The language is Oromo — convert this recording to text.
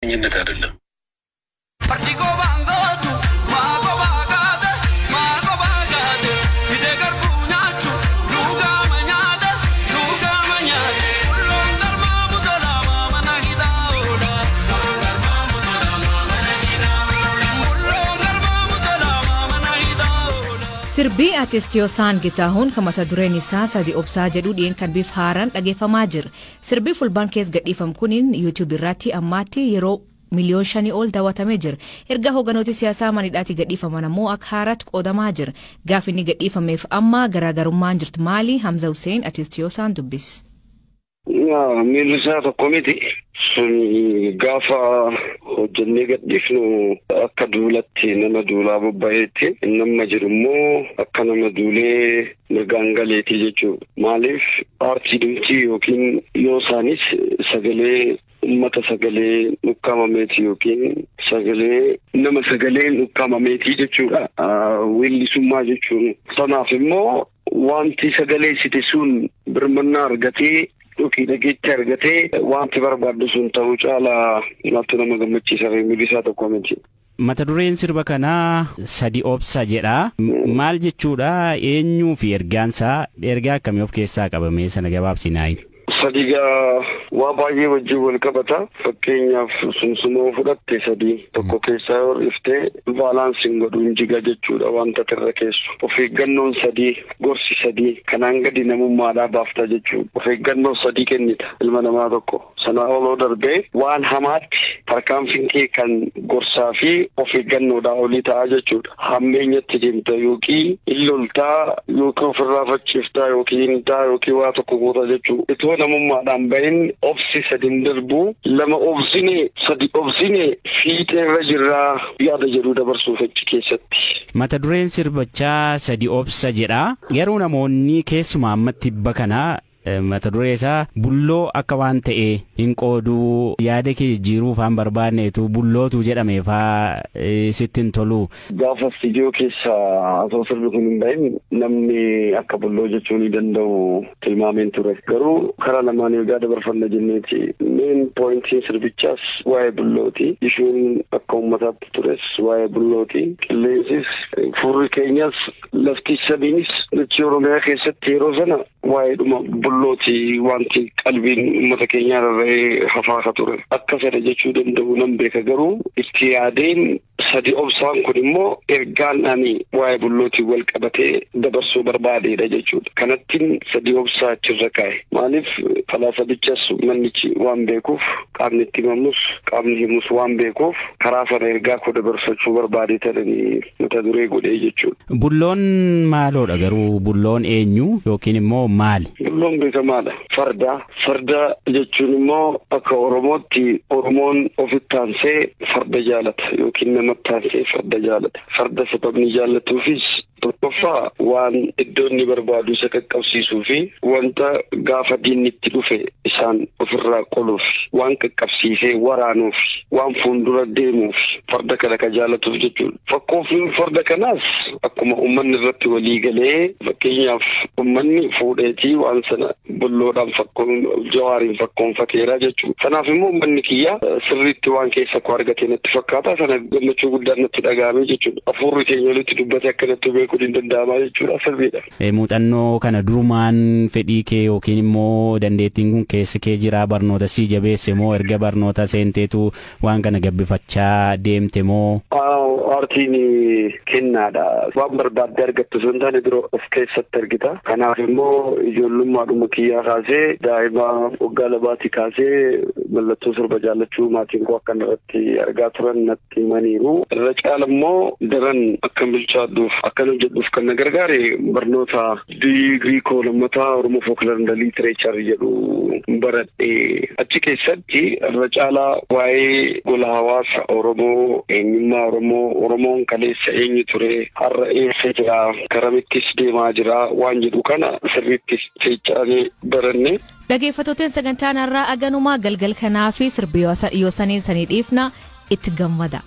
ግንኙነት አይደለም። Sirbii artist Yoosaan Getaahuun kan mata dureen isaa "Sadi Obsaa" jedhu dhi'een kan bifa haaraan dhageeffamaa jira. Sirbii fulbaan keessa gadhiifamu kuniin YouTube irratti ammaatti yeroo 5 miliyoonii ol daawwatamee jira. Erga hoogganooti siyaasaa manidhaatti gadhiifaman ammoo akka haaraatti qoodamaa jira. Gaafi inni gadhiifameef amma garaagarummaan jirtu maali? Hamza Hussein artist Yoosaan dubbis. Miirri isaa tokko miti. Sun gaafa hojjennee gadhiifnu akka duulatti nama duulaa bobba'eetti, inni amma jiru immoo akka nama duulee nagaan galeeti jechuudha. Maaliif, aartii dhumtii yookiin yoo isaanis sagalee ummata sagalee ukkaamameeti yookiin sagalee nama sagaleen ukkaamameeti jechuudha. Weellisummaa jechuun. Sanaaf immoo wanti sagaleessite sun birmannaa argatee yookiin dhageetti argatee wanti barbaaddu sun ta'uu caalaa maaltu nama gammachiisa? Miirri isaa tokko miti. Mata dureen sirba kanaa "Sadi Obsa" jedha. Maal jechuudha? Eenyuu fi ergaansaa ergaa akkamii of keessaa qabame sana gabaabsinaayi? Sadigaa waa baay'ee wajjin wal qabata. Fakkeenyaaf, sumsumoo fudhatte, sadii tokko keessaa yoo dhiftee baalaansiin godhuun jiga jechuudha wanta irra keessu. Of eeggannoon sadii, gorsi sadii kanaan gadi namummaadhaa baafta jechuudha. Of eeggannoo sadii kennita ilma namaa tokko. Sana oloo darbee waan hamaatti tarkaanfiin kee kan gorsaa fi of eeggannoodhaa olii ta'a jechuudha. Hammeenyatti deemta yookiin illoltaa yookiin ofirraa facciiftaa yookiin hintaa yookiin waa tokko goota jechuudha. Itoo namummaadhaan bahin obsi sadin darbu, lama obsine, sadi obsine, fiixeerra jirraa yaada jedhu dabarsuuf achi keessatti. Mata dureen sirbichaa "Sadi Obsa" jedha. Garuu namoonni keessumaa ammatti tibba kana mata duree isaa bulloo akka waan ta'e hin qooduu, yaada kee jijjiiruu faan barbaanneetu bullootu jedhame faa sitti hin tolu. Gaafa istiidiyoo keessa osoo sirbi kun hin bahin namni akka bulloo jechuu ni danda'u tilmaameen ture. Garuu karaa lamaan ergaa dabarfanna jenneeti. Main pointiin sirbichaas waa'ee bullooti. Ishuun akka uummataatti tures waa'ee bullooti. Qilleensis, furri keenyas, lafti sadiinis dachee Oromiyaa keessatti yeroo sana waa'eedhuma bullooti wanti qalbiin uummata keenyaa rarra'ee hafaa ture. Akka fedha jechuu danda'u nan beeka, garuu itti yaadeen sadi obsaan kun immoo ergaan ani waa'ee bullootiin wal qabatee dabarsuu barbaadeedha jechuudha. Kanattiin sadi obsaa achirra kaa'e. Maaliif, falaasabichas mannichi waan beekuuf, qaamni itti himamus qaamni himus waan beekuuf, karaa sana ergaa koo dabarsachuu barbaadee ta'anii mata duree godhee jechuudha. Bulloon maaloodha garuu? Bulloon eenyu yookiin immoo maali? Bulloon beekamaadha. Farda. Farda jechuun immoo akka Oromootti Oromoon ofitti aansee farda jaalata yookiin namatti aansee farda jaalata. Farda sababni jaallatuufis tokkoffaa waan iddoo inni barbaadu isa qaqqabsiisuu fi wanta gaafa diinni itti dhufe isaan ofirraa qoluuf, waan qaqqabsiisee waraanuuf, waan fuuldura deemuuf farda kana ka jaalatuuf jechuudha. Fakkoofiin farda kanaas akkuma uummanni irratti walii galee, fakkeenyaaf uummanni fuudheetii waan sana bulloodhaan fakkoon jawaariin fakkoonfateera jechuudha. Kanaaf immoo uummanni kiyya sirriitti waan keessa koo argate natti fakkaata, sana gammachuu guddaan natti dhaga'ame jechuudha. Afuurri keenya walitti dubbate akkanatti beekuun hin danda'amaa jechuudha, sirriidha. Muuxannoo kana durumaan fedhii kee yookiin immoo dandeettiin kun keessa kee jira, barnoota sii jabeesse moo erga barnoota seenteetu waan kana gabbifachaa deemte moo? Aartiin kennaadha. Waan barbaadde argattu osoo hin taane dura of keessatti argita. Kanaaf immoo ijoollummaadhuma kiyyaa kaasee, daa'ima waggaa 2tii kaasee, mallattoo sirba jaallachuu maatiin koo akkan irratti argaa turan natti himaniiru. Irra caala immoo daran akkan bilchaadhuuf, akkan hojjedhuuf kan na gargaare barnoota digirii koo lammataa Oromoo Folklore and Literature jedhu baradhe. Achi keessatti irra caalaa waa'ee gola hawaasa Oromoo, eenyummaa Oromoo, Oromoon kaleessa eenyu ture, har'a eessa jira, karamittis deemaa jira waan jedhu kana sirriitti seecca'anii baranne. Dhaggeeffattootni, sagantaan har'aa aganumaa galgal kanaa fi sirbi yoosanii sanii dhiifna, itti gammada.